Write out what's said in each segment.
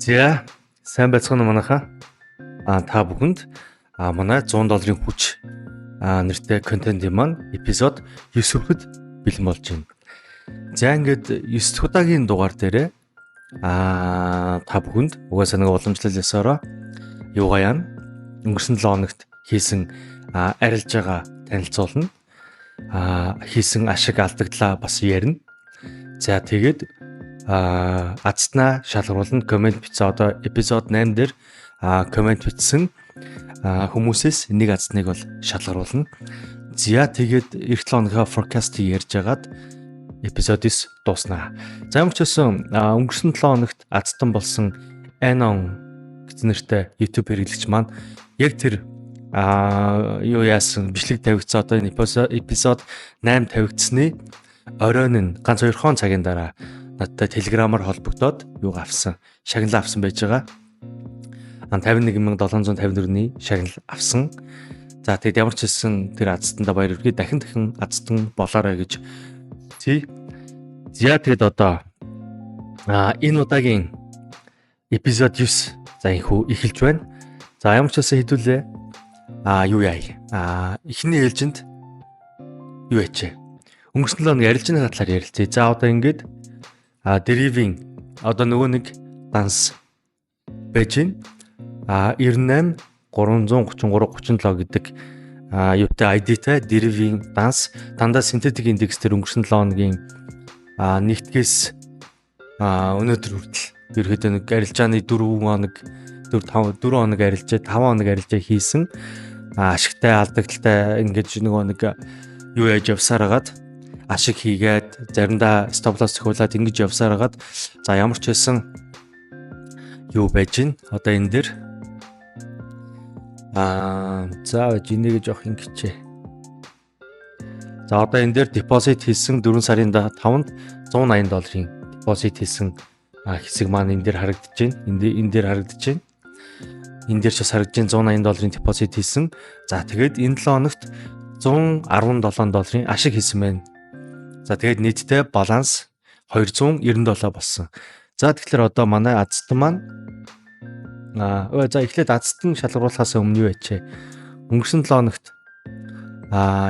За, сайн байцгаана уу манайхаа. Та бүхэнд манай 100 долларын хүч нэртэй контентын маань эпизод 9 хүрэхэд бэлэн болж байна. За, ингээд 9 дахь удаагийн дугаар дээрээ та бүхэнд угаасаа нэг уламжлал ёсороо юугаа яана? Өнгөрсөн 7 хоногт хийсэн арилжаагаа танилцуулна. Хийсэн ашиг алдагдлаа бас ярина. За, тэгээд азтнаа шалгаруулна, комент бичсэн, одоо эпизод 8 дээр комент бичсэн хүмүүсээс нэг азтныг бол шалгаруулна. За, тэгээд эх 7 хоногийн forecast-ыг ярьж агаад эпизод 9 дууснаа. За, ямар ч байсан өнгөрсөн 7 хоногт азтан болсон Anon гэсэн нэртэй YouTube хэрэглэгч маань яг тэр юу яасан бичлэг тавигдсан, одоо энэ эпизод 8 тавигдсны оройн нь ганц 2 цагийн дараа надтай Telegram-аар холбогдоод юуг авсан, шагналаа авсан байж байгаа. 51,754-ний шагнал авсан. За, тэгэд ямар ч хэлсэн тэр азтандаа баяр хүргэе. Дахин дахин азтан болоорой гэж. Тий. За, тэгэд одоо энэ удаагийн эпизод 9 за инхүү эхэлж байна. За, ямар ч хэлсэн хэдүүлээ юу яа. Эхний ээлжинд юу яачээ. Өнгөрсөн 7 хоног арилжааны талаар ярилцъя. За, одоо ингээд Deriv-ийн одоо нөгөө нэг данс байж байна. 98 333 37 гэдэг юутай ID-тай Deriv-ийн данс дандаа synthetic index дээр өнгөрсөн 7 хоногийн нэгдгээс өнөөдөр хүртэл ерөөдөө нэг арилжааны 4 хоног, 4 5 4 хоног арилжаа, 5 хоног арилжаа хийсэн, ашигтай, алдагдaltaй ингэж нөгөө нэг юу яаж явсаар хагаад, ашиг хийгээд, заримдаа stop loss зохиулаад ингэж явсаар хагаад, за, ямар ч байсан юу байж гин одоо энэ дээр за энийг жоох ингэчээ. За, одоо энэ дээр депозит хийсэн 4 сарын 5-нд 180 долларын депозит хийсэн хэсэг маань энэ дээр харагдаж байна. Энэ дээр харагдаж байна. Энэ дээр ч бас харагдаж байна, 180 долларын депозит хийсэн. За, тэгээд энэ 7 хоногт 117 долларын ашиг хийсэн байна. За, тэгээд нийтдээ баланс 297 болсон. За, тэгэхээр одоо манай азтан маань за, эхлээд азтан шалгаруулахаас өмнө юу ячээ? Өнгөрсөн 7 хоногт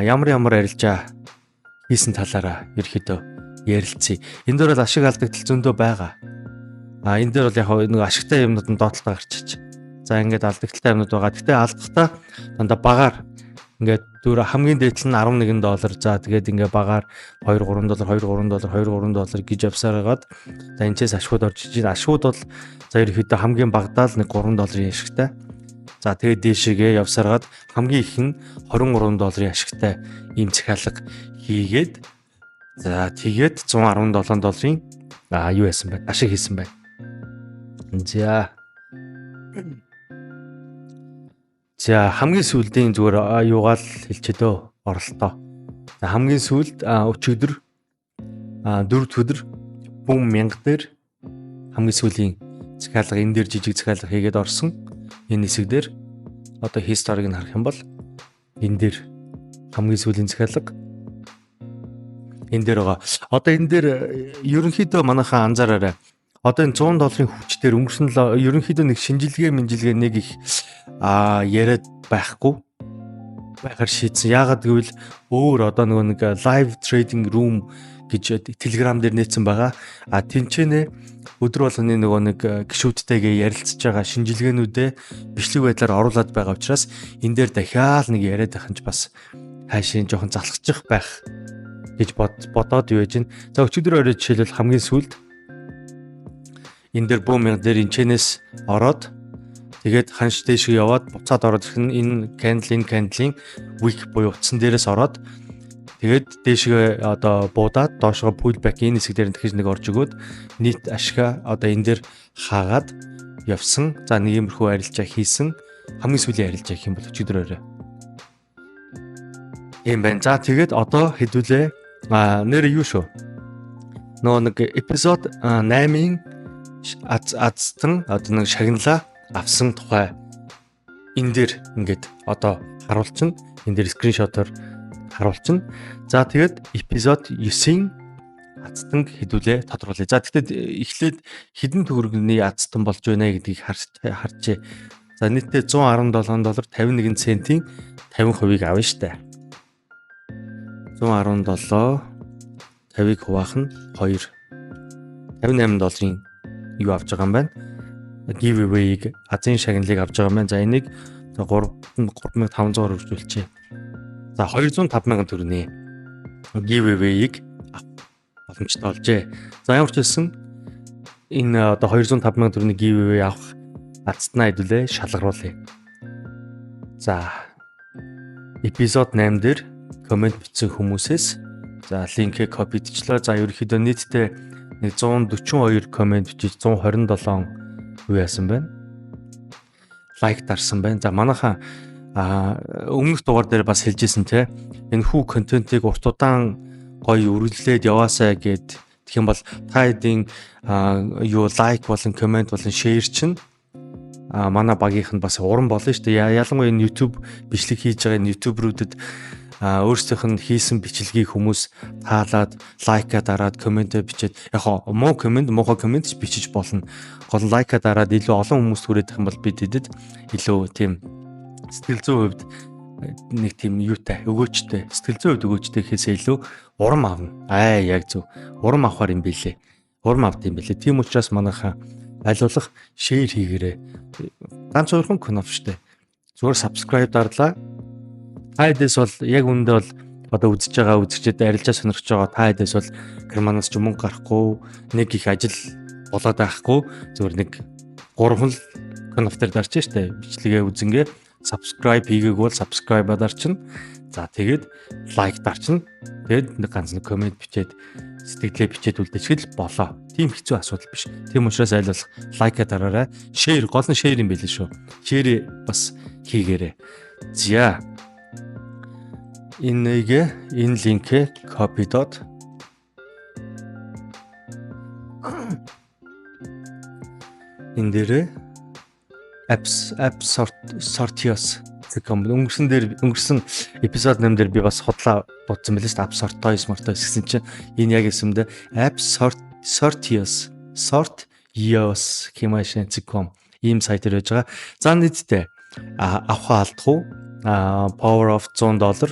ямар ямар арилжаа хийсэн талаараа ерөөхдөө ярилцъя. Энэ дээр бол ашиг алдагдал зөндөө байгаа. Энэ дээр бол яг нэг ашигтай юмнууд нь доотлолтой гарчиж. За, ингээд алдагдaltaй юмнууд байгаа. Гэтэ алдахдаа дандаа багаар ингээд түр хамгийн дээд нь 11 доллар. За, тэгээд ингээ багаар 2 3 доллар, 2 3 доллар, 2 3 доллар гэж явсаар хагаад, за, энэчээс ашгууд орж иж байна. Ашгууд бол за ерөнхийдөө хамгийн багадаа л нэг 3 долларын ашигтай. За, тэгээд дээшээгээ явсараад хамгийн их нь 23 долларын ашигтай ийм захиалга хийгээд, за, тэгээд 117 долларын юу яасан бэ? Ашиг хийсэн байна. За. За, хамгийн сүүлдийн зүгээр юугаал хэлчихэ дөө, оролтоо. За, хамгийн сүүлд өчигдөр 4 өдөр бум 1000 дээр хамгийн сүүлийн захиалга, энэ дээр жижиг захиалга хийгээд орсон. Энэ хэсэг дээр одоо history-г нь харах юм бол энэ дээр хамгийн сүүлийн захиалга энэ дээр байгаа. Одоо энэ дээр ерөнхийдөө манайхаа анзаараарай. Одоо энэ 100 долларын хүч дээр өнгөрсөн ерөнхийдөө нэг шинжилгээ минжилгээ нэг их яриад байхгүй байхаар шийдсэн. Яагаад гэвэл өөр одоо нөгөө нэг live trading room гэж Telegram дээр нээсэн байгаа. Тэнчэнэ өдөр болгоны нөгөө нэг гишүүдтэйгээ ярилцж байгаа шинжилгээнүүдээ бичлэг байдлаар оруулаад байгаа учраас энэ дээр дахиад нэг яриад байх нь ч бас хайшин жоохон залхчих байх гэж бодоод юу яж гин. За, өчигдөр орой жишээлбэл хамгийн сүүлд энэ дээр бүүм мянга дээр энчэнээс ороод, тэгээд ханш дээшээ яваад буцаад ороод ирэх нь энэ candle, энэ candle-ийн wick буюу утсан дээрээс ороод, тэгээд дээшээ одоо буудаад доошгоо pullback энэ хэсэг дээр дахиж нэг орж өгөөд нийт ашгаа одоо энэ дээр хаагаад явсан. За, нэг иймэрхүү арилжаа хийсэн. Хамгийн сүүлийн арилжаа гэх юм бол өчигдөр орой. Ийм байна. За, тэгээд одоо хэдүүлээ нэр юу шүү. Нөгөө нэг эпизод 8-ын азтан одоо нэг шагналаа авсан тухай энэ дээр ингээд одоо харуулчихна. Энэ дээр screenshot-оор харуулчихна. За, тэгээд эпизод 9-ийн Азтанг хэдүүлээ тодруулъя. За, тэгэхдээ эхлээд хэдэн төгрөгийн азтан болж байна гэдгийг харжээ. За, нийтдээ 117 доллар 51 центийн 50%-ийг авна штэ. 117 50-ыг хуваах нь 2. 58 долларын юу авч байгаа юм байна? Giveaway-г, азын шагналыг авч байгаа юм байна. За, энийг 3 3500-аар үржүүлчихье. За, 205 мянган төгрөгийн giveaway-г боломжтой болжээ. За, ямар ч байсан энэ одоо 205 мянган төгрөгийн giveaway авах азтнаа хэдүүлээ шалгаруулъя. За, эпизод 8 дээр comment бичсэн хүмүүсээс за линкээ copy дчлаа. За, ерөнхийдөө нийтдээ нэг 142 comment бичиж 127 юу яасан байна? Like дарсан байна. За, манайхаа өмнөх дугаар дээр бас хэлжсэн те. Энэ хүү контентыг урт удаан гоё үргэлжлээд яваасай гэд. Тэгэх юм бол та хэдийн юу like болон comment болон share чинь манай багийнх нь бас урам болно шүү дээ. Ялангуяа энэ YouTube бичлэг хийж байгаа энэ YouTuber үүдэд өөрсдийнх нь хийсэн бичлэгийг хүмүүс таалаад like аа дараад, comment ээ бичээд, яг хоо муу comment, муухай comment ч бичиж болно. Гол нь like аа дараад илүү олон хүмүүст хүрээдэх юм бол бид хэдэд илүү тийм сэтгэл зүйн хувьд нэг тийм юутай, өгөөчтэй, сэтгэл зүйн хувьд өгөөчтэй гэхээсээ илүү урам авна. Аа, яг зөв. Урам авахар юм билээ. Урам авд юм билээ. Тийм учраас манайхаа аль болох share хийгээрэй. Ганц хоёрхан кноп штэ. Зүгээр subscribe дарлаа. Та хэдээс бол яг үүндээ бол одоо үзэж байгаа үзэгчид, арилжаа сонирхож байгаа та хэдээс бол карманаас ч мөнгө гарахгүй, нэг их ажил болоод байхгүй, зүгээр нэг гурван л кноп дээр дарч штэ. Бичлэгээ үзэнгээ subscribe хийгээг бол subscribe дарчин. За, тэгээд like дарчин. Тэгээд нэг ганц нэг comment бичээд, сэтгэлээ бичээд үлдээчихэл болоо. Тийм хэцүү асуудал биш. Тийм учраас аль болох like аа дараарай. Share, гол нь share юм билээ шүү. Share бас хийгээрэй. За. Энэ нэгэ, энэ линкээ copy dot энэ дээрээ apps app sort sortios com. Өнгөрсөн дээр, өнгөрсөн эпизод 8 дээр би бас худлаа бодсон байлээ шүү дээ. App sortois mortois гэсэн чинь энэ яг эсэмдэ app sort sortios sort ios com ийм сайтар байж байгаа. За, нийтдээ авах алдах уу, Power of 100 доллар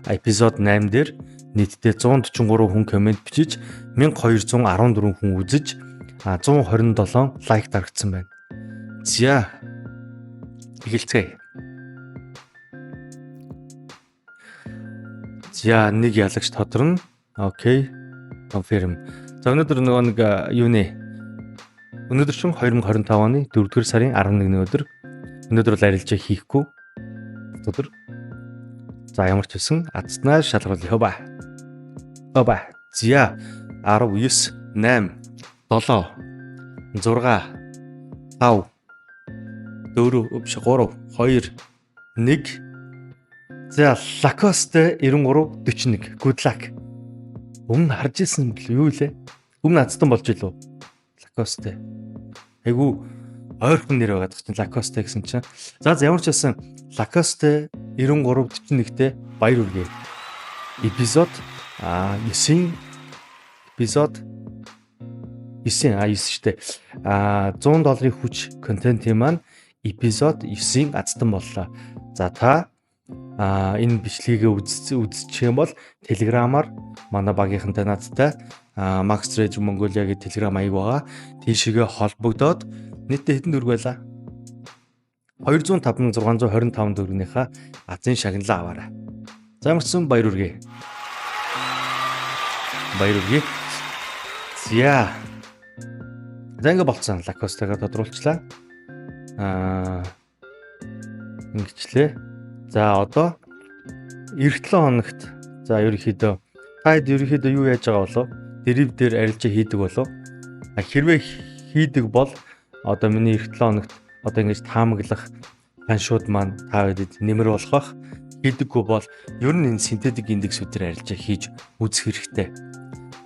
эпизод 8 дээр нийтдээ 143 хүн comment бичиж, 1214 хүн үзэж, 127 like дарагдсан байна. За, эхэлцгээе. За, нэг ялагч тодорно. Okay. Confirm. За, өнөөдөр нөгөө нэг юуны өнөөдөр чинь 2025 оны 4-р сарын 11-ний өдөр. Өнөөдөр бол арилжаа хийхгүй өдөр. За, ямар ч байсан азтнаа шалгаруулъя. Хоба. Хоба. За, 10 9 8 7 6 5 4 биш 3 2 1. За, Lacoste 93 41, good luck. Өмнө харж исэн бэл юу лээ? Өмнө азтан болж илүү? Lacoste. Айгу ойрхон нэр байгаад чинь Lacoste гэсэн чинь. За, ямар ч байсан Lacoste 93 41-тэй баяр хүргэе. Эпизод 9-ийн эпизод 9 9 штэ. 100 долларын хүч контентын маань эпизод 9-ийн азтан боллоо. За, та энэ бичлэгийг үзчих юм бол Telegram-аар манай багийнхантай надтай Max Trader Mongolia гэдэг Telegram хаяг байгаа. Тийшээгээ холбогдоод нийтдээ хэдэн төгрөг байлаа? 205,625 төгрөгнийхаа азын шагналаа аваарай. За, ямар ч сан баяр хүргэе. Баяр хүргэе. За. За, ингэ болцсон. Lacoste-гаа тодруулчлаа. Ингэчлээ. За, одоо эх 7 хоногт за ерөнхийдөө та хэд ерөнхийдөө юу яаж байгаа болов? Deriv дээр арилжаа хийдэг болов? А хэрвээ хийдэг бол одоо миний эх 7 хоногт одоо ингэж таамаглах ханшууд маань та хэдэд нэмэр болох бах. Хийдэггүй бол ер нь энэ synthetic индексүүдээр арилжаа хийж үзэх хэрэгтэй.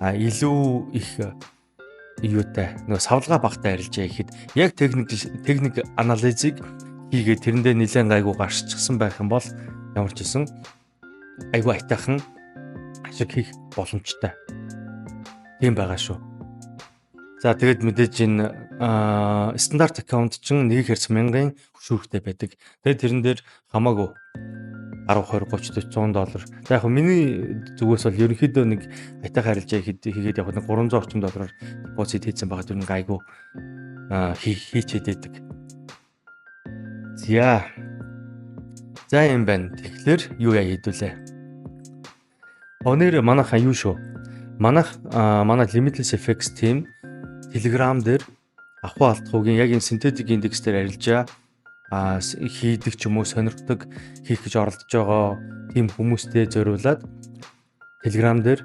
А илүү их юутай, нөгөө савлгаа багтай арилжаа хийхэд яг техник анализыг хийгээд тэрэндээ нэлээд гайгүй гарччихсан байх юм бол ямар ч гэсэн айгүй аятайхан ашиг хийх боломжтой. Тийм байгаа шүү. За, тэгээд мэдээж энэ стандарт account чинь 1 хэрц мянган хөшүүрэгтэй байдаг. Тэгээд тэрэн дээр хамаагүй 10, 20, 30, 40, 100 доллар. За, яг миний зүгээс бол ерөнхийдөө нэг аятайхан арилжаа хийгээд явах нэг 300 орчим доллараар депозит хийсэн байгаа. Тэр нэг айгу хийчээд байдаг. За. За, юм байна. Тэгэхээр юу яа хийдүүлээ. Өнөр манайхаа юу шүү. Манайх манай Limitless FX team Telegram дээр авах алдахуугийн яг энэ synthetic index дээр арилжаа хийдэг ч юм уу, сонирхдаг, хийх гэж оролдож байгаа тийм хүмүүстэй зориулаад Telegram дээр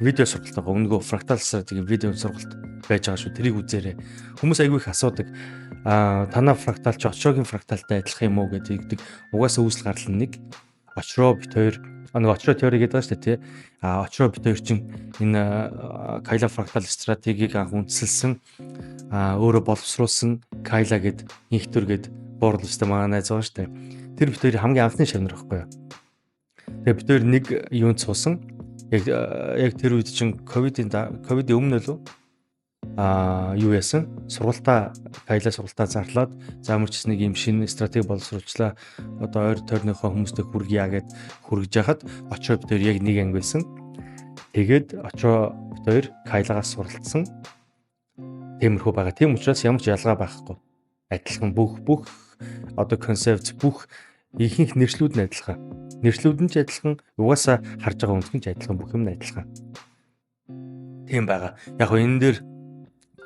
видео сургалт байгаа. Өмнөгөө fractal стратегийн видео сургалт байж байгаа шүү. Тэрийг үзээрэй. Хүмүүс айгүй их асуудаг. Танаа fractal чи Ochoa-гийн fractal тай адилхан юм уу гэдэг. Угаасаа үүсэл гарал нь нэг. Ochoa бит хоёр нэг Ochoa теори гэдэг байгаа шүү дээ, тий. Ochoa бит хоёр чинь энэ Kayla fractal стратегийг анх үндэслэсэн, өөрөө боловсруулсан Kayla гэд инхтүр гэд буурлаа өстэй манай найз байгаа шүү дээ. Тэр бит хоёр хамгийн анхны шавнар байхгүй юу. Тэгээ бит хоёр нэг юунд суусан. Яг тэр үед чинь ковидын өмнө лөө юу яасан, сургалтаа, Kayla сургалтаа зарлаад, за, ямар ч нэг юм шинэ стратеги боловсруулчлаа, одоо ойр тойрныхоо хүмүүстэй хүргье гэд хүргэж яхад Ochoa бит хоёр яг нэг анги байсан. Тэгээд Ochoa бит хоёр Kayla-гаас суралцсан. Тиймэрхүү байгаа. Тийм учраас ямар ч ялгаа байхгүй. Адилхан бүх одоо концепт, бүх ихэнх нэршлүүд нь адилхан. Нэршлүүд нь ч адилхан, угаасаа харж байгаа өнцөг нь ч адилхан, бүх юм нь адилхан. Тийм байгаа. Яг гоо энэ дээр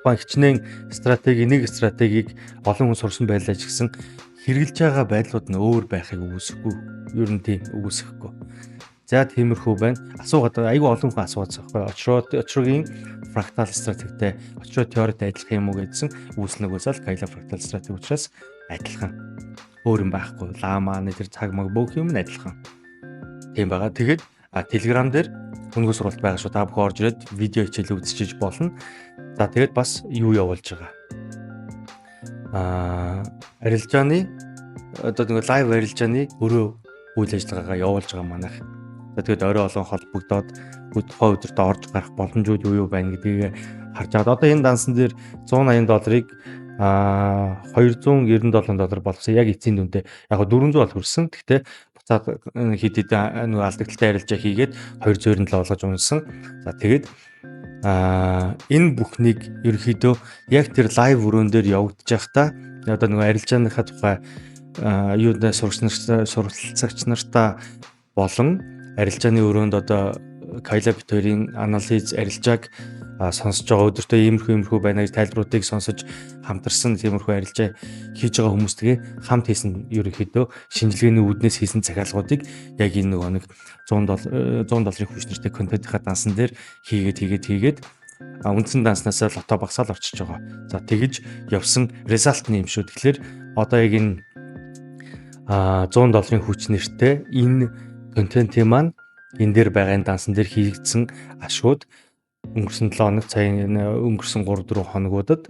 тухайн хичнээн стратеги, нэг стратегийг олон хүн сурсан байлаа ч гэсэн хэрэгжилж байгаа байдлууд нь өөр байхыг үгүйсэхгүй. Ер нь тийм үгүйсэхгүй. За, тиймэрхүү байна. Асуугаад айгүй олон хүн асуугаад байгаа байхгүй. Ochoa-гийн fractal стратегтэй, Ochoa теоритой адилхан юм уу гэдсэн. Үүсэл нөгөөсөө л Kayla fractal стратеги учраас адилхан. Өөр юм байхгүй. Лама нэг тэр цаг маг бүх юм нь адилхан. Тийм байгаа. Тэгээд Telegram дээр хөнгө сургалт байгаа шүү. Та бүхэн орж ирээд видео хичээл үзчихэж болно. За, тэгээд бас юу явуулж байгаа. Арилжааны одоо нэг live арилжааны өрөө үйл ажиллагаагаа явуулж байгаа манайх. За, тэгээд орой олон холбогдоод тухайн өдөртөө орж гарах боломжууд юу юу байна гэдгийг харж байгаа. Одоо энэ дансан дээр 180 долларыг 297 доллар болгосон яг эцсийн дүнтэй. Яг 400 бол хүрсэн. Гэхдээ буцаад хэд хэдэн нэг алдагдaltaй арилжаа хийгээд 297 болгож унсан. За, тэгээд энэ бүхнийг ерөөхдөө яг тэр live өрөөн дээр явагдаж байхдаа одоо нэг арилжааныхаа тухай юунд сурагч нар, суралцагч нартаа болон арилжааны өрөөнд одоо Kayla бит хоёрын анализ, арилжааг сонсож байгаа, өдөртөө иймэрхүү иймэрхүү байна гэж тайлбаруудыг сонсож хамтарсан, тиймэрхүү арилжаа хийж байгаа хүмүүстэйгээ хамт хийсэн ерөнхийдөө шинжилгээний үүднээс хийсэн захиалгуудыг яг энэ нөгөө нэг 100 доллар 100 долларын хүч нэртэй контентынхаа дансан дээр хийгээд хийгээд хийгээд үндсэн данснасаа lot оо багасаал орчиж байгаа. За, тэгэж явсан result нь юм шүү. Тэгэхээр одоо яг энэ 100 долларын хүч нэртэй энэ контентын маань энэ дээр байгаа, энэ дансан дээр хийгдсэн ашгууд өнгөрсөн 7 хоног, сая өнгөрсөн 3 4 хоногудад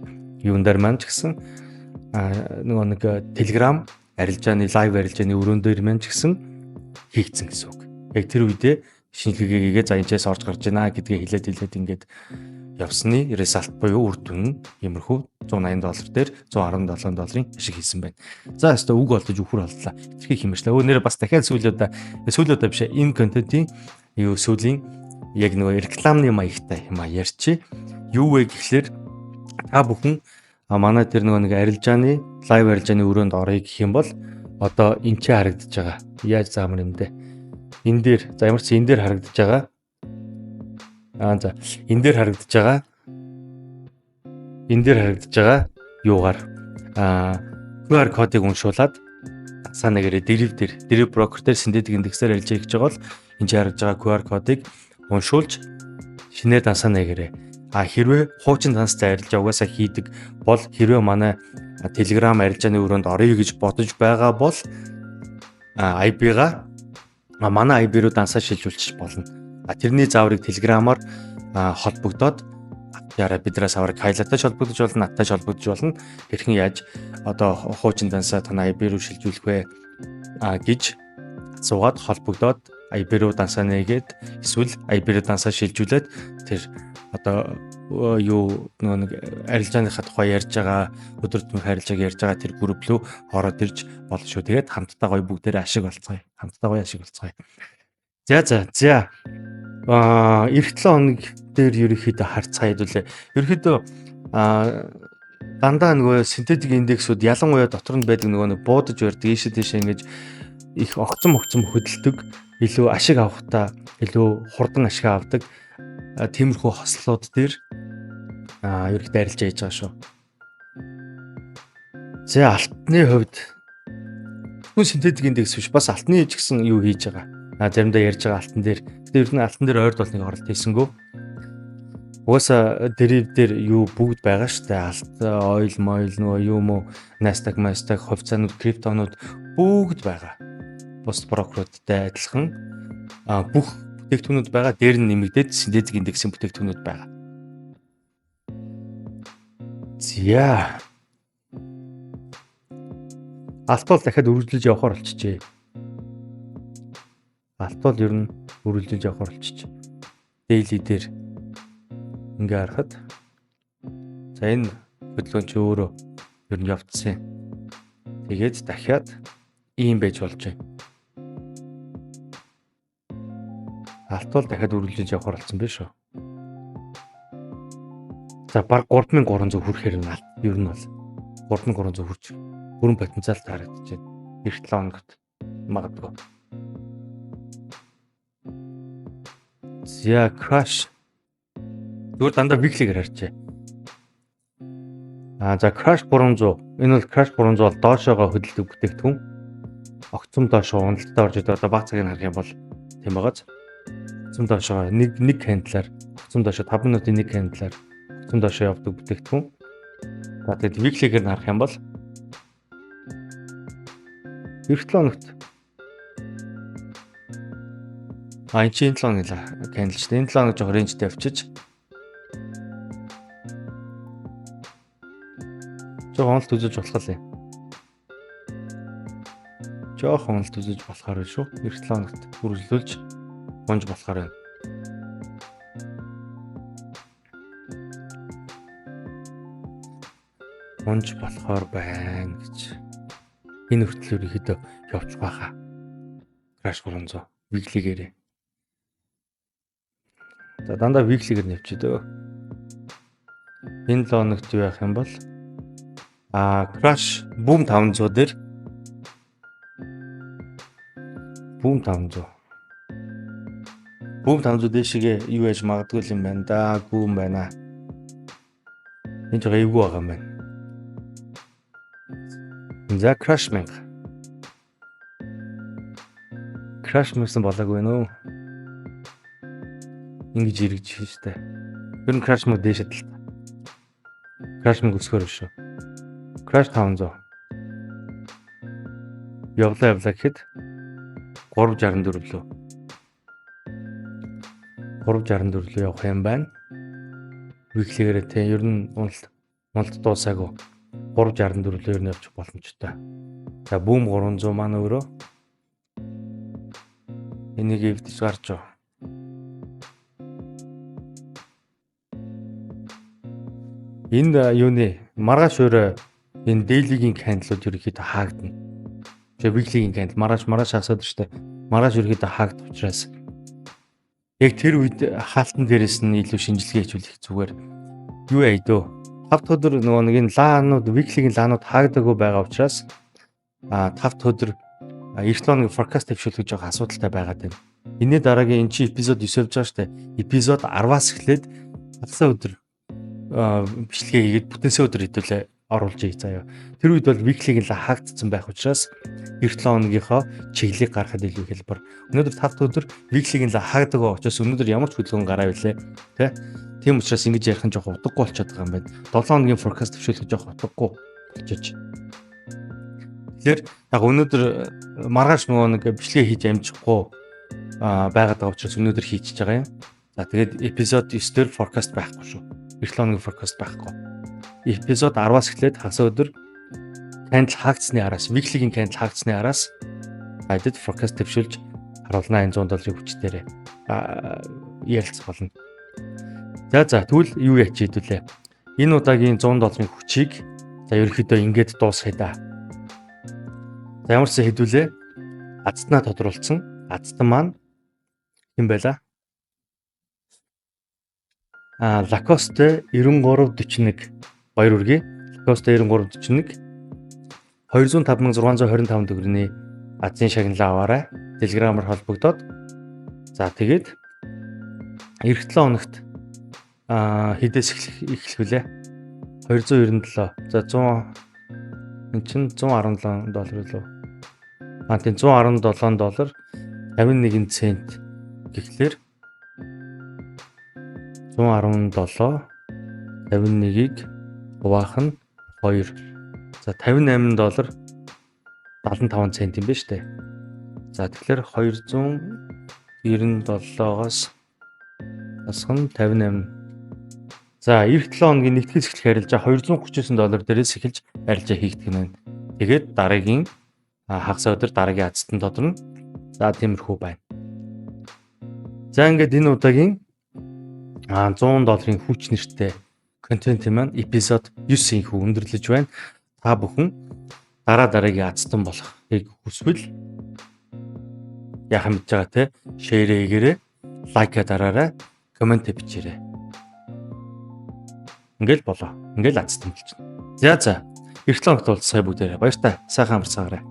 юун дээр маань ч гэсэн нөгөө нэг Telegram арилжааны, live арилжааны өрөөн дээр маань ч гэсэн хийгдсэн гэсэн үг. Яг тэр үедээ шинжилгээгээ хийгээ, за, энэчээс орж гарч байна гэдгээ хэлээд хэлээд ингээд явсны result буюу үр дүн нь иймэрхүү 180 доллар дээр 117 долларын ашиг хийсэн байна. За, өстө үг олдож үхэр боллоо. Хэтэрхий хэмэрчлээ. Өө, нэр бас дахиад сүүлийн удаа, сүүлийн удаа биш, энэ контентын юу сүүлийн яг нөгөө рекламны маягтай юм а ярьчи. Юу вэ гэхлээр та бүхэн манай тэр нөгөө нэг арилжааны, live арилжааны өрөөнд оръё гэх юм бол одоо энэ ч харагдаж байгаа. Яаж заамар юм бэ? Энэ дээр, за, ямар ч энэ дээр харагдаж байгаа. За, энэ дээр харагдаж байгаа. Энэ дээр харагдаж байгаа юугаар QR кодыг уншуулад дансаа нэгээрээ Deriv дээр, Deriv брокер дээр synthetic индексээр арилжаа хийж байгаа бол энэ харагдаж байгаа QR кодыг уншуулж шинээр дансаа нэгээрээ. Хэрвээ хуучин данстай арилжаа угаасаа хийдэг бол, хэрвээ манай Telegram арилжааны өрөөнд оръё гэж бодож байгаа бол IB-га манай IB руу дансаа шилжүүлчих болно. Тэрний зааврыг Telegram-аар холбогдоод яараа биднээс аваар Kayla-тай холбогдож болно, надтай холбогдож болно. Хэрхэн яаж одоо хуучин дансаа танай IB руу шилжүүлэх вэ гэж асуугаад холбогдоод IB руу дансаа нээгээд эсвэл IB руу дансаа шилжүүлээд тэр одоо юу нөгөө нэг арилжааныхаа тухай ярьж байгаа, өдөр тутмын харилцааг ярьж байгаа тэр групп рүү ороод ирж болно шүү. Тэгээд хамтдаа гоё бүгдээрээ ашиг олцгоё. Хамтдаа гоё ашиг олцгоё. За. Ирэх 7 хоног дээр ерөнхийдөө харьцаа хэдүүлээ. Ерөнхийдөө дандаа нөгөө synthetic индексүүд, ялангуяа дотор нь байдаг нөгөө нэг буудаж барьдаг, ийшээ тийшээ ингэж их огцом огцом хөдөлдөг, илүү ашиг авахдаа илүү хурдан ашиг авдаг тиймэрхүү хослууд дээр ерөнхийдөө арилжаа хийж байгаа шүү. За, алтны хувьд зөвхөн synthetic индекс биш, бас алтны ч гэсэн юу хийж байгаа. Заримдаа ярьж байгаа алтан дээр. Гэтэ ер нь алтан дээр ойрд бол нэг оролт хийсэнгүү. Угаасаа deriv дээр юу бүгд байгаа штэ. Алт, oil, мойл, нөгөө юу мө, Nasdaq, Nasdaq, хувьцаанууд, криптонууд бүгд байгаа. Бус брокеруудтай адилхан бүх бүтээгдэхүүнүүд байгаа. Дээр нь нэмэгдээд synthetic индексийн бүтээгдэхүүнүүд байгаа. За. Алт бол дахиад үргэлжлэж явахаар болчихжээ. Алт бол ер нь үргэлжлэж явахаар болчихжээ. Daily дээр ингээ харахад, за, энэ хөдөлгөөн чи өөрөө ер нь явцсан. Тэгээд дахиад ийм байж болж байна. Алт бол дахиад үргэлжлэж явахаар болсон биш үү? За, баг 3300 хүрэхээр нь алт ер нь бол 3300 хүрч бүрэн потенциалтай харагдаж байна. Ирэх 7 хоногт магадгүй. За, crash. Зүгээр дандаа weekly-гээр харчээ. За, crash 300. Энэ бол crash 300 бол доошоогоо хөдөлдөг бүтээгдэхүүн. Огцом доошоо уналттай орж идэг. Одоо баг цагийг харах юм бол тийм байгааз. Огцом доошоо нэг нэг candle-аар огцом доошоо 5 минутын нэг candle-аар огцом доошоо явдаг бүтээгдэхүүн. За, тэгэд weekly-гээр нь харах юм бол ирэх 7 хоногт энэ чинь 7 хоног candle ч энэ 7 хоног жоох range-тэй явчиж жоох уналт үзэж болох юм. Жоох уналт үзэж болохоор байна шүү. Ирэх 7 хоногт үргэлжлүүлж унж болохоор байна. Унж болохоор байна гэж. Энэ хүртэл ерөнхийдөө явчих байхаа. Crash 300 weekly-гээрээ. За, дандаа weekly-гээр нь явчих дөө. Энэ 7 хоногт юу яах юм бол crash boom 500 дээр, boom 500, boom 500 дээшгээ юу яаж магадгүй юм байна да, гүн байна. Энэ жоо эвгүй байгаа юм байна. За, crash 1000. Crash мөсөн болоогүй нөө. Ингэж эргэж штэ. Ер нь crash мөн дээшээ талтай. Crash мөн өсгөр биш үү. Crash 500. Явлаа явлаа гэхэд 364 лөө. 364 лөө явах юм байна. Weekly-гээрээ те ер нь уналт дуусаагүй 364 лөө ер нь явчих боломжтой. За, boom 300 маань өөрөө энийг эвдэж гарч байгаа. Энэ юуны маргааш өөрөө энэ daily-гийн candle-ууд ерөнхийдөө хаагдана. Тэгээ weekly-гийн candle маргааш хасаад штэ. Маргааш ерөнхийдөө хаагдах учраас яг тэр үед хаалтан дээрээс нь илүү шинжилгээ хийвэл зүгээр. Юу яа дөө. 5 дахь өдөр нөгөө нэг энэ лаанууд, weekly-гийн лаанууд хаагдаагүй байгаа учраас 5 дахь өдөр эх 7 хоногийн forecast дэвшүүлэх жоох асуудалтай байгаад байна. Энэний дараагийн энэ чи эпизод 9 явж байгаа штэ. Эпизод 10-аас эхлээд хагасаа өдөр бичлэгээ хийгээд бүтэнсээ өдөр хэдүүлээ оруулж ий заяа. Тэр үед бол weekly-гийн л хаагдсан байх учраас эх 7 хоногийнхоо чиглэлийг гаргахад илүү хэлбэр. Өнөөдөр 5 дахь өдөр weekly-гийн л хаагдаагүй учраас өнөөдөр ямар ч хөдөлгөөн гараа билээ. Тэ? Тийм учраас ингэж ярих нь жоох утгагүй болчиход байгаа юм байна. 7 хоногийн forecast төвшүүлэх жоох утгагүй болчихож. Тэгэхээр яг өнөөдөр маргааш нөгөө нэг бичлэгээ хийж амжихгүй байгаад байгаа учраас өнөөдөр хийчихэж байгаа юм. За, тэгээд эпизод 9 дээр forecast байхгүй шүү. Эх 7 хоногийн forecast байхгүй. Эпизод 10-аас эхлээд хагас өдөр candle хаагдсны араас, weekly-гийн candle хаагдсны араас хайдад forecast төвшүүлж харуулна, энэ 100 долларын хүч дээрээ ярилцах болно. За за, тэгвэл юу яач хэдүүлээ. Энэ удаагийн 100 долларын хүчийг за ерөөхдөө ингээд дуусгая да. За, ямар ч хэдүүлээ азтнаа тодруулсан. Азтан маань хэн байла? Lacoste 9341, баяр хүргэе. Lacoste 9341, 205,625 төгрөгийн азын шагналаа аваарай. Телеграмаар холбогдоод, за, тэгээд ирэх 7 хоногт хэдээс эхлэх вүлээ? 297. За, 100, эн чинь 117 доллар лөө. Тийм, 117 доллар 51 цент гэхлээр 117 51-ийг хуваах нь 2. За, 58 доллар 75 цент юм байна шүү дээ. За, тэгэхээр 297-оос хасах нь 58. За, ирэх 7 хоногийн нэгтгэл эхлэх арилжаа 239 доллар дээрээс эхэлж арилжаа хийгдэх нь байна. Тэгээд дараагийн хагас өдөр дараагийн азтан тодорно. За, тиймэрхүү байна. За, ингээд энэ удаагийн 100 долларын хүч нэртэй контент маань эпизод 9 инхүү өндөрлөж байна. Та бүхэн дараа дараагийн азтан болохыг хүсвэл яахан мэдж байгаа те, share хийгээрэй, like дараарай, comment бичээрэй. Ингээл болоо. Ингээл азтан болчихно. За за. Ирэх 7 хоногт уулзъя бүгдээрээ. Баяртай. Сайхан амарцгаарай.